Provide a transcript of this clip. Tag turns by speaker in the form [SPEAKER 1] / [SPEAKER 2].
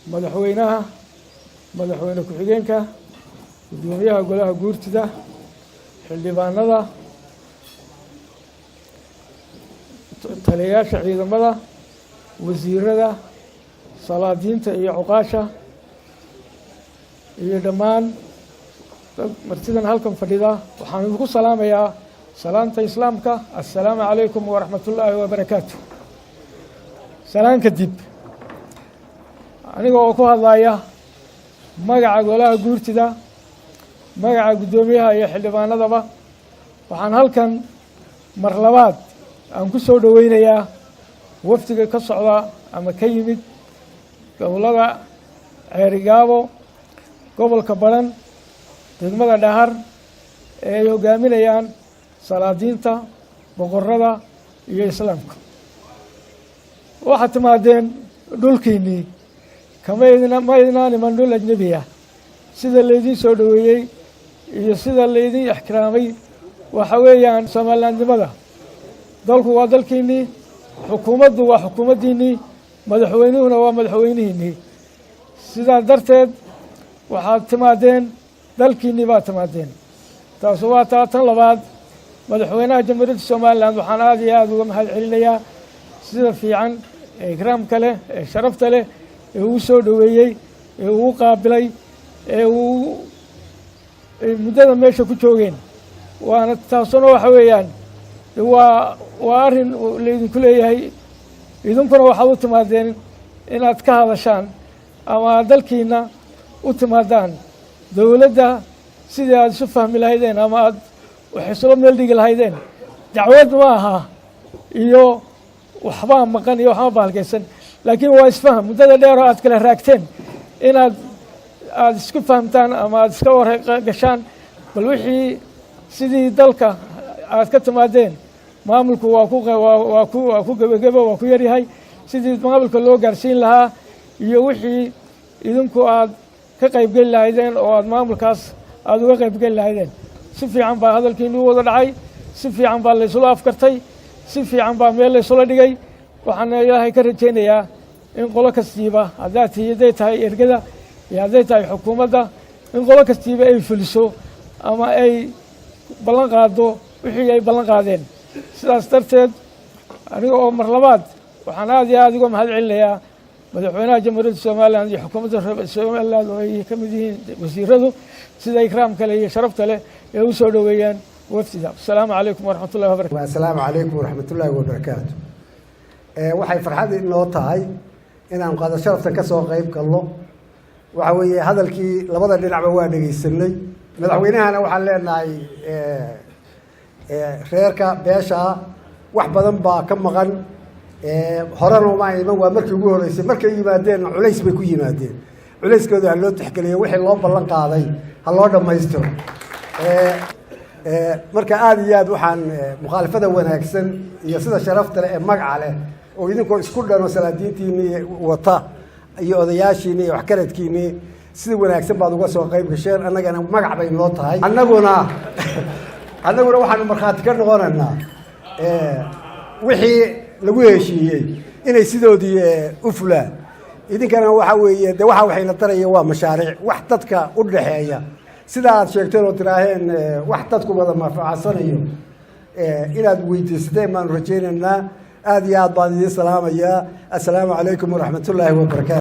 [SPEAKER 1] Madaxweynaha, madaxweyne ku-xigeenka, guddoomiyaha golaha guurtida, xildhibaanada, taliyayaasha ciidamada, wasiirada, salaadiinta iyo cuqaasha iyo dhammaan dad martidan halkan fadhida, waxaan idinku salaamayaa salaanta Islaamka: assalaamu calaykum waraxmat ullaahi wabarakaatu. Salaan kadib, aniga oo ku hadlaya magaca golaha guurtida, magaca guddoomiyaha iyo xildhibaanadaba, waxaan halkan mar labaad aan ku soo dhoweynayaa wafdiga ka socda ama ka yimid gobollada Ceerigaabo, gobolka Badhan, degmada Dhahar, ee ay hogaaminayaan salaadiinta, boqorada iyo Islaamka. Waxaad timaadeen dhulkiinnii, kama idna ma idnaan iman dhul ajnebi ah. Sida laydiin soo dhoweeyey iyo sida laydin ixtiraamay waxa weeyaan Somalilandnimada. Dalku waa dalkiinnii, xukuumaddu waa xukuumaddiinnii, madaxweynuhuna waa madaxweynihiinnii. Sidaa darteed waxaad timaadeen dalkiinnii baad timaadeen. Taasu waa taa. Tan labaad, madaxweynaha Jamhuuriyadda Somaliland waxaan aada iyo aada uga mahad celinayaa sida fiican ee ikraamka leh, ee sharafta leh, ee uu soo dhoweeyey, ee uu qaabilay, ee uu muddada meesha ku joogeen. Waana taasuna waxa weeyaan waa arrin laydinku leeyahay. Idinkuna waxaad u timaadeen inaad ka hadashaan ama aad dalkiina u timaadaan dowladda sidii aad isu fahmi lahaydeen ama aad wax isula meel dhigi lahaydeen. Dacwad ma aha iyo waxbaa maqan iyo waxba baalkaysan, laakiin waa isfaham muddada dheer oo aad kala raagteen inaad aada isku fahamtaan ama aad iska war gashaan bal wixii sidii dalka aad ka timaadeen. Maamulku waa ku gebagebo, waa ku yaryahay. Sidii maamulka loo gaarsiin lahaa iyo wixii idinku aad ka qaybgeli lahaydeen oo aad maamulkaas aada uga qaybgeli lahaydeen. Si fiican baa hadalkiinu wada dhacay, si fiican baa laysula afkartay, si fiican baa meel laysula dhigay. Waxaana Ilaahay ka rajaynayaa in qolo kastiiba, hadday tahay ergada iyo hadday tahay xukuumadda, in qolo kastiiba ay fuliso ama ay ballan qaado wixii ay ballan qaadeen. Sidaas darteed, aniga oo mar labaad waxaan aad iyo aada uga mahad celinayaa madaxweynaha Jamhuuriyadda Somaliland iyo xukuumadda Somaliland oo ay ka mid yihiin wasiiradu, sida ikraamka leh iyo sharafta leh ee u soo dhoweeyaan wafdida. Asalaamu calaykum waraxmat ullahi wabarakatu.
[SPEAKER 2] Assalaamu calaykum waraxmatullaahi wabarakaatu. Waxay farxad inoo tahay inaan qado sharaftan ka soo qayb galno. Waxa weeye, hadalkii labada dhinacba waa dhegaysanay. Madaxweynahana waxaan leenahay, reerka beesha wax badan baa ka maqan, horena uma iman, waa markii ugu horeysay. Markay yimaadeenna culays bay ku yimaadeen. Culayskooda ha loo tixgeliyo, wixii loo ballan qaaday ha loo dhammaystiro. Marka aada iyo aad waxaan mukhaalifada wanaagsan iyo sida sharafta leh ee magaca leh oo idinkoo isku dhan oo salaadiintiinii wata iyo odayaashiinii iyo waxgaradkiinii, sida wanaagsan baad uga soo qayb gasheen. Annagana magac bay noo tahay. Annaguna waxaanu markhaati ka noqonaynaa wixii lagu heshiiyey inay sidoodii u fulaan. Idinkana waxa weeye de waxa waxayna daraya waa mashaariic wax dadka u dhaxeeya, sida aad sheegteen oo tiraaheen wax dadku wada manfacadsanayo inaad weydiisateen baanu rajaynaynaa. Aada iyo aad baan idiin salaamayaa. Assalaamu calaykum waraxmatullaahi wabarakaatu.